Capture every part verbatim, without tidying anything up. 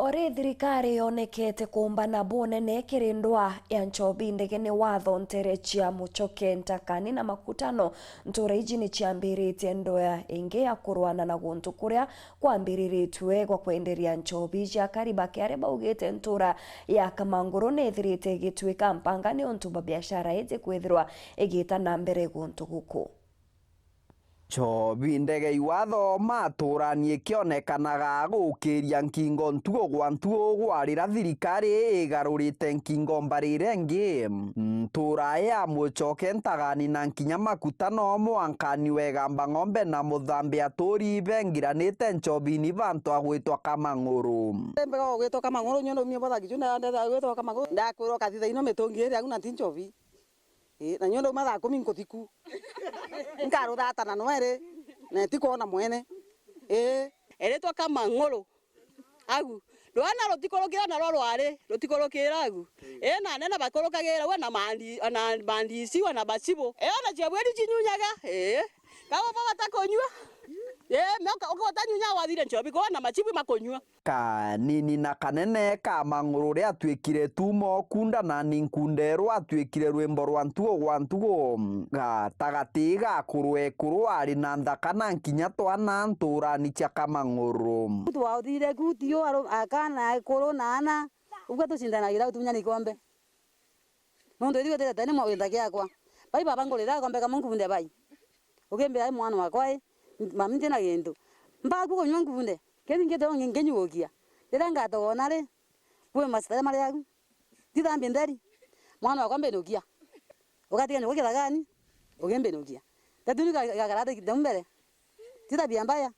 Ori thirikari yonekete kuumbana bunene kiri ndwaa ya nchobi ndege ni watho ntere cia Muchoke, Ntakani na Makutano. Ntura iji ni ciambiritie ndwaa ingi ya kurwana na guntu kuria kwambiriritue gwa kwenderia nchobi iji. Akari ba Kiari baugite ntura ya Kamanguru ni ithirite igituika mpanga niuntu bwa biashara iji kwithirwa igiita na mbere guntu guku. Nchobi ndege iwatho maturani ikionekanaga gukiria nkingo ntugu gwa ntugu gwa riria thirikari igarurite nkingo mbarire ingi. Ntura ya Muchoke, Ntagani na nkinya Makutano mwankani wegamba ng'ombe na muthambi aturi bengiranite nchobini bantu agwitwa Kamang'uru. Mbega ugwitwa Kamang'uru, nyondo umie botha kichunda ndetha ugwitwa Kamang'uru. Ndakwirwa kathitha ino mitungi iri agu na ti nchobi. Ii, na nyondo uma thaa kumi nkuthiku. Nkaruthata na nweri, na itikwona mwene. Ii. Eritwa Kamang'uru. Agu. Rwana rutikurukira narwo rwari, rutikurukira agu. Ii, na anene bakurukagira uu, na mandi-, na mandisi, na bacibu. Ii, ona ciabwiri cinyunyaga. Ii. Kau bo batakunyua. Ii, me uka-, uka-, utanyunyaga wathire nchobi, kwona macibu makunyua. Kanini na kanene ka Mang'uru riatwikire tumo kunda na ni nkunde rwatwikire rwimbo rwa ntugu gwa ntugu. Gatagati ga kurwe kurwari na nthaka na nkinya twana nturani cia Kamang'uru. Twathire ku tiu aru-, akana akuru na ana, ugwe tucindanagira utunya nikombe. Nontu ithui twitete ni mwa-, winda giakwa. Bai baba ngurira gakombe kamwe nkubunde bai. Ukimbira ai mwana wakwa i, mami ntina gintu. Mbaku kunyua nkubunde. Kethingite nginyugukia. Riria ngatogona ri, kwi masitari mari aku. Tithambie ntheri. Mwana wakwa mbinukia. Ugatiga nyugukia thagani, ukimbinukia. Tatuni ga-, gakara thau mbere. Ti tabia mbaya.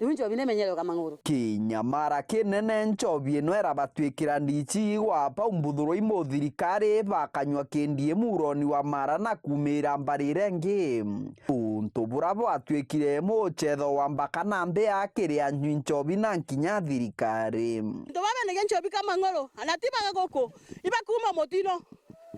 Riu nchobi nimenyere uka Mang'uru. Kinyamara kinene nchobi ino irabatwikira ndici igwa pau mbuthurwa imu thirikari bakanyua kindi muroni wa mara na kumira mbarire ingi. Untu bura bwatwikire muchetho wa mbaka na mbia kiri anywi nchobi na nkinya thirikari. Antu babenagia nchobi ka Mang'uru, ana ti baga guku, iba kuma mutino.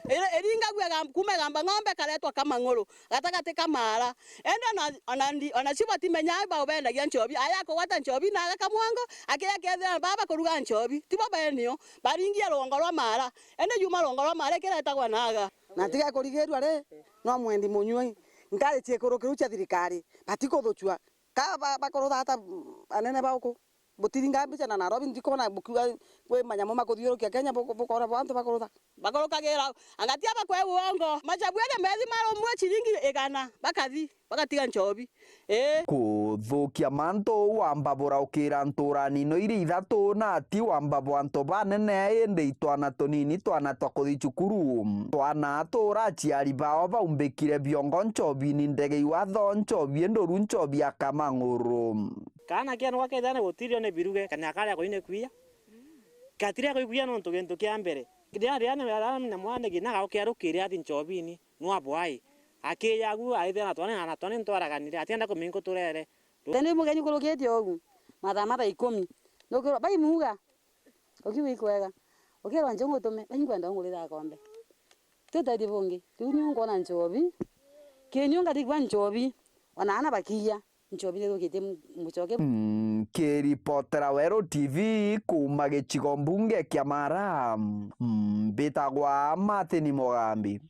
Iri-, iringagua igam-, kuma igamba ng'ombe karetwa Kamang'uru, gatagati ka mara. Ende ona, ona ndi-, ona cio batimenyaa bau bendagia nchobi. Aya akugwata nchobi na aga Kamwango, akiria kethira baba bakuruga nchobi. Tibo benio, baringia rugongo rwa mara. Ende yuma rugongo rwa mara ikiretagwa naga. Na tiga kurigirua ri, no mwendi munyui. Nkari ciikuru kiu cia thirikari, batikuthucua. Ka ba-, bakuruthata, mm, anene ba uku. Butiringa mbica na Nairobi, ndikwona bukiuga kwi manyamu makuthiurukia Kenya, bu-, bukona bo antu bakurutha. Bakurukagira, anga ti aba kwe uongo. Machabu ene methi marumwe ciringi igana, bakathi, bagatiga nchobi. Ii. Kuthukia mantu wamba buraukira nturani no iri ithatu, na ti wamba bwa antu banene, indi itwana tunini, twana twa kuthi cukuru. Twana tura aciari bao baumbikire biongo nchobini ndege iwatho, nchobi induru, nchobi ya Kamang'uru. Kaana kenu gakethira ni gutirio ni biruge, kana karia kuine kwia, gatiria kuigwia nontu gintu kia mbere. Riria, riria ni, riria ni mwana gina gaukiarukire athi nchobini, nwa bwai. Akiya agu, aithira na twana, na twana ntwaraganire, atienda kuminkuturere. Tene mugeni kurukitie ugu, mathaa mathaa ikumi. Nukirwa, bai muga, ukiuga ikwega. Ukirwa nje ngutume, bai nkwenda ungurira akombe. Ti utethio bungi. Riu niu nkwona nchobi. Kinyua ngatigua nchobi. Ona ana bakiya, nchobi nithukitie mu-, mucoke. Mm, kiripotera Weru T V kuuma gicigo mbunge kia Mara, mm, mbitagwa Martin Mugambi.